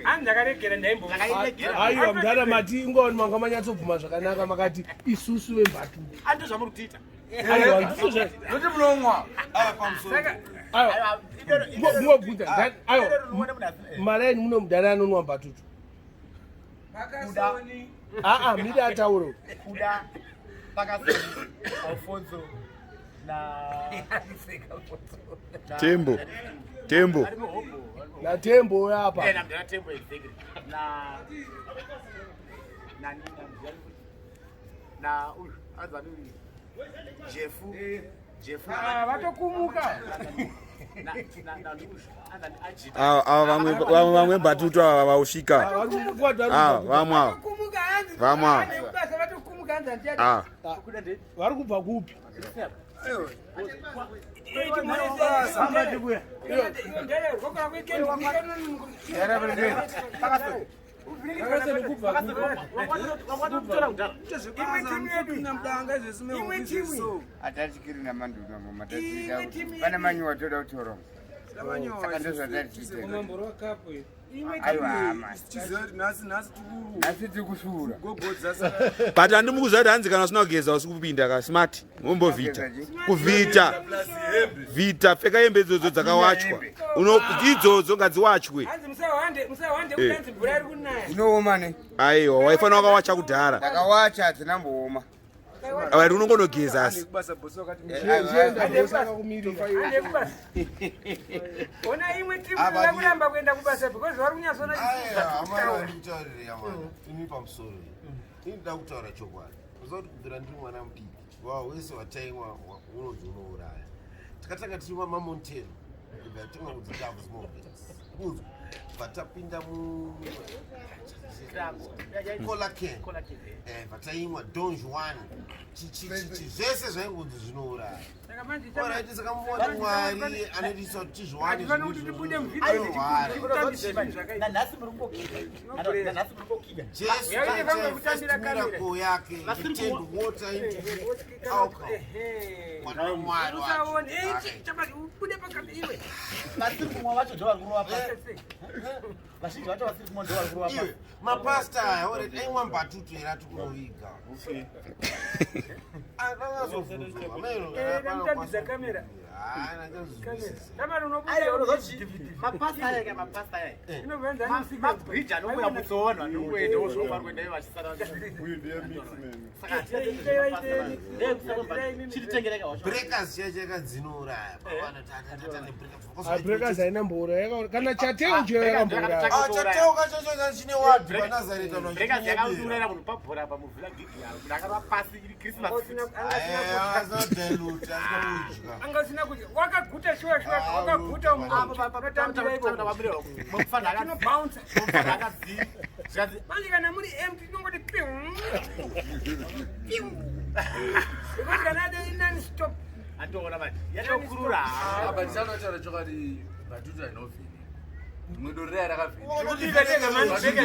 Hanzi ndakaregera ndaimbo. Aiwa mudhara mati ingoni manga manyatsobvuma zvakanaka makati isusu vembatutu. Ando zvamuri kutiita. Aiwa ndizvo zva. Noti munomwa. Ava pamusoro. Aiwa. Ngobvunza. Aiwa. Maraini muno mudhara anonwa mbatutu. Pakasoni. Aa miri ataure. Kuda pakasoni Alfonso na Tembo. Tembo. Na Tembo apa. Eh na mdara Tembo exactly. Na na na na uyu anzani Jefu. Jefu. Ah vatokumuka. Ava vamwe vamwe mbatutu ava vausvika. Ava vamwe ava. Vamwe ava. Ah. Vari kubva kupi? Atatyikiri namanduna mama pane manyowa toda kutora saka ndozvatatichiita. Aiwa hama nhasi tiri kusvuura. But handimukuziva kuti hanzi kana usina kugeza usi kupinda ka smart umbovhita kuvhita vhita pfeka hembe idzodzo dzakawachwa idzodzo ngadziwachwe. Dzinooma ne? Aiwa waifanira wakawacha kudhara. Ndakawacha hadzinambooma. Vari unongonogeza asi. Ona imwe timu inoda kuramba kuenda kubasa because vari kunyatsona. Ndikutaurire yamana imi pamusoro ini ndida kutaura chokwadi. Uza kuti kubvira ndiri mwana mudiki wa wese wataimwa unonzi unouraya. Takatanga tichimwa mamontero kubva tanga kunzi Doves Movements kunzwa bva tapinda mu Colacan bva taimwa Don Juan chichichichi zvese zvaingonzi zvinouraya. Alright, saka muona Mwari anoitisa kuti tizviwane. Nanhasi muri kungokida, nanhasi muri kungokida. Jesu first miracle yake, he turned water into alcohol. Mwana waMwari wacho. Vasiri kumwa vacho ndo vari kurova pasi, vazhinji vacho vasiri kumwa ndo vari kurova pasi. Iwe mapasta aya already aimwa mbatutu here ati kunoviga akazobvunzwa. Ndamutambidza kamera. Mapasta aya ka, mapasta aya mabridge anongoya mutsoona vanongoenda wozvofa kuenda vachisara. Saka chititengereka wacho. Breakers chiya chaka dzinouraya pavana tatata nebreakers. Breakers haina mboura kana chateo nje yakambouraya. Chateuka chacho chine wadhi paNazareta. Breakers yakaurayira munhu pabhora pamuvhula gigi yaro, munhu akarova pasi iri Christmas. Anga usina kudya wakaguta shuwa shuwa wakaguta unotambira ipo. Tinobounce manje kana muri empty tinongoti piu piu because kana ade non stop. Andiona manje yatokurura. Apa ndisanotaura chokwadi, bhatutu hainovhini rimwe doro riya rakavhini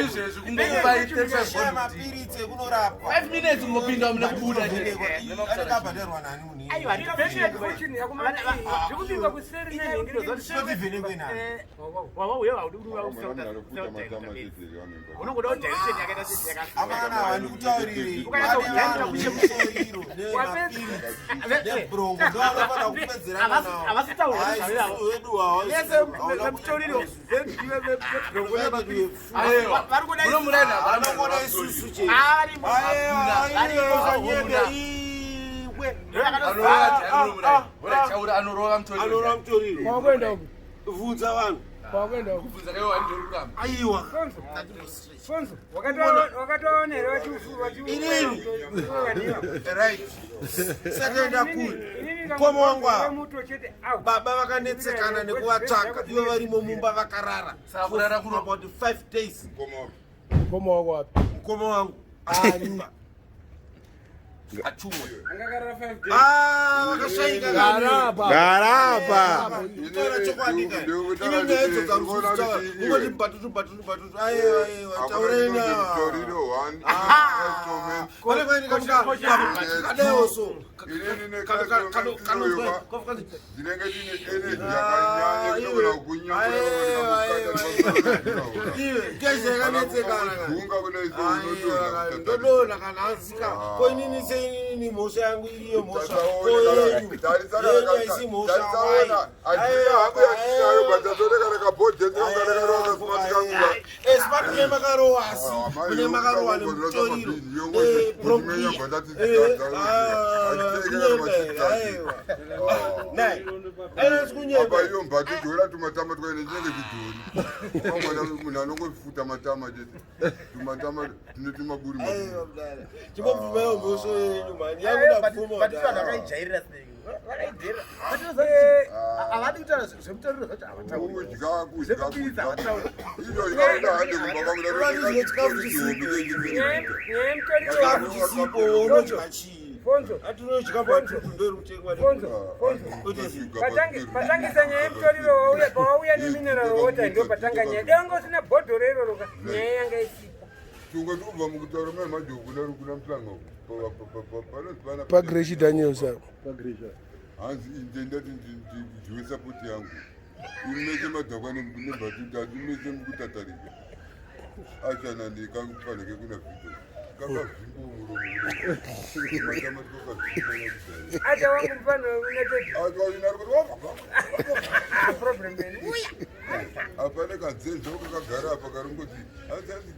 izvezvi kungokupai 35 Mapiritsi ekunorapwa. 5 minutes kungopinda mune kubuda. Anokabhadharwa nani munhu? Aiwa. Zvekubikwa kuseri. Tinotivhenekwe nani? Wawa uye haudi unongoda kuti direction yakaita Amana handikutaurirei Ukanyatso- iro nebrongo ndo vanofanira kupedzerana nawo. Havasitaura. Haisi wedu. Vemutoriro. Vanongoda isusu chete. Iwe Anorova mutoriro. Anorova mutoriro. Kwakuenda uku. Bvunza vanhu. Kwakuenda uku. Kubvunza kaiwa andorukama. Aiwa. Fonzo wakatoona here? Inini? Right, sakaenda kuri mukoma wangu ava. Muto chete au. Baba vakanetsekana nekuvatsvaka ivo varimo mumba vakarara. Saka kurara For about 5 days. Mukoma wako wapi? Mukoma wangu Ani? Atumwe. Ah, vakashaika Garapa. Garapa. Kutaura chokwadi ka. Ini nyaya idzo dzaruri kutaura. Ungoti batutu batutu batutu. Aiwa aiwa taurei na. Torino one. Pane kwaini kamuka. Kadaiwo so. Inini Kano kano kano ndinenge ndine energy yakanyanya kugona kunyanya. Iwe keshe yakanetsekana ka. Gunga kuna izo Aiwa, ndodona kana asika ko inini seinini mhosva yangu iriyo mhosva ko yenyu yenyu haisi mhosva Tarisaona handina hangu yatinayo but tatoneka rakabhodhenekarakasmatikanguva smart mune makarowa asi mune makarowa nemutoriro apa iyo mbati dora tumatama twaine chinenge chidhori amwana munhu anongofuta matama chete tumatama tine tumaburi maburi chingobvumayo mhosva yenyu mani yangu ndabvuma But vanhu vakaijairira snake. Vakaijairira. But unoziva kuti havadi kutaura zvemutoriro zvacho havatauri. kudya kudya Zvemapirizi kudya havatauri. izvo ikaenda hande kumba kwangu Uratidzwe chikafu chisipo. Nyaya yemutoriro. Chikafu chisipo unodya chii Fonzo. atinodya batutu ndori kutengwa Fonzo. Fonzo. Patangisa nyaya yemutoriro wauya pawauya nemineral water ndo patanga nyaya. Dai wanga usina bhodhoro iroro ka nyaya yanga isipo. tunga tikubva mukutaura mai madhuku kuna muhlanga panonzi pana PaGreshi Daniels apo. Hanzi ndendati ndidyiwe sapoti yangu imese madhakwa nebhatuta imese mukutatarika ashana nekapaneke kuna vhito kakazvimbo muromo matama tikakazvimba Acha wangu mfano United. nakudhaya. Ah, problem yenu. Uya. Apane kanzenzo kakagara apa karongoti hanzi hanzi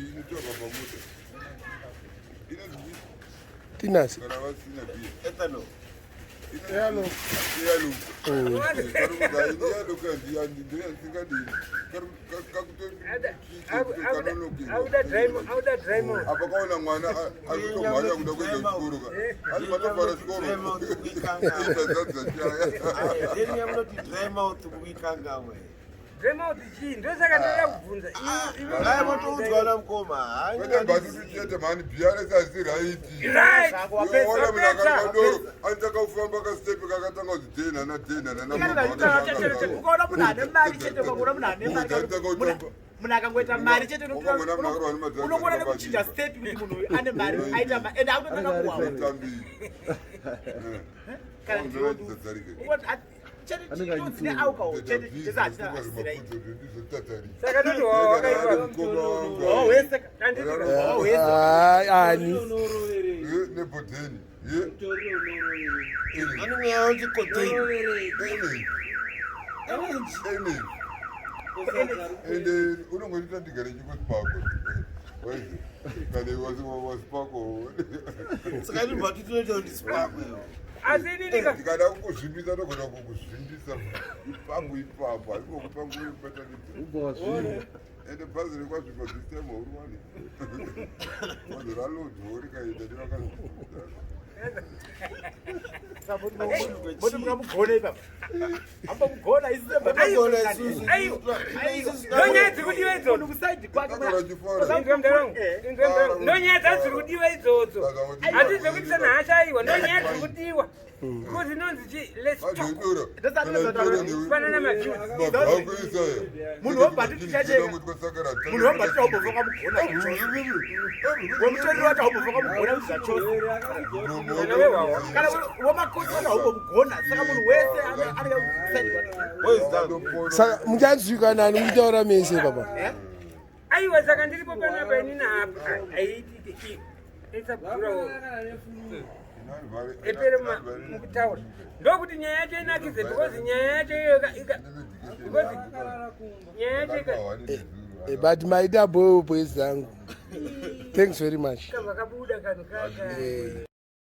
inotorwa pamota inonzi Tinasi. kana vasina bia ethanol. Auda dry auda dry mouth. Apa kaona mwana arikutomhanya kuda kuenda kuchikoro ka asi matovhara chikoro. Then yamunoti dry mouth kuikangamwe. Dry mouth chii? Ndosaka ndoda kubvunza. Aya matoudzwa namukoma. Kwete bhatutu chete mhani, bhiya rese asi raiti. Right. Ona munhu akarwa doro anotanga kufamba kastepe kakatanga kuti dhenhana dhenhana. Ukaona munhu ane mari chete, ukaona munhu ane mari, munhu akangoita mari chete, Ukangoona munhu akarwa nemadhaka unongoona nekuchinja step kuti munhu uyu ane mari, aita mari ende akutotanga kuwawa. Kana chete chinonzi nealcohol chete chese hachina hasisiraiti. Saka toti wawa wakaipa. Wawa wese. Handiti ka? Wawa wese. Hayi ani. Nebhodheni. Anenge yaonzi codeine. Ende unongoita ndigare chikosipako kana wasipako. Saka ini bhatutu inoita kuti sipakwe. Asi inini ka Ndikada kukuzvimbisa ndogona kukuzvimbisa ipangu ipapo, handikokupa nguva yekubatanidza. Ende bhazi rekwazvimba this time hauriwani, bhazi ralodho rikaenda nevakazvimbisa. Moti mungamugona ipapa, ambomugona isi. Magona isusu. Aiwa. Ndonyaya dziri kudiwa idzodzo. Kusaidi kwake. Akagara chifara. Inzwa mdarangu. Inzwa mdarangu. Ndonyaya dzacho dziri kudiwa idzodzo. Handisi zvekuitisana hasha, aiwa, ndonyaya dziri kudiwa. Because inonzi chi let's talk. Mazodora. Kufanana maviews. Munhu webhatutu chacheka. Munhu webhatutu haumbofa wakamugona zvachose, wemutoriro wacho haumbofa wakamugona zvachose, Kana wewawa. kana wemakoti wacho haumbomugona, saka munhu wese anenge kusaidi kwake. Saka muchanzwika nani muchitaura mese papa? Aiwa, saka ndiripo panapa inini apa aiitike isabhurawo epere mukutaura ndokuti nyaya yacho inakidze, because nyaya yacho iyoyo because nyaya yacho But maita boys dzangu. Thanks very much. Ikabva kabuda kanhu kaka. Eh.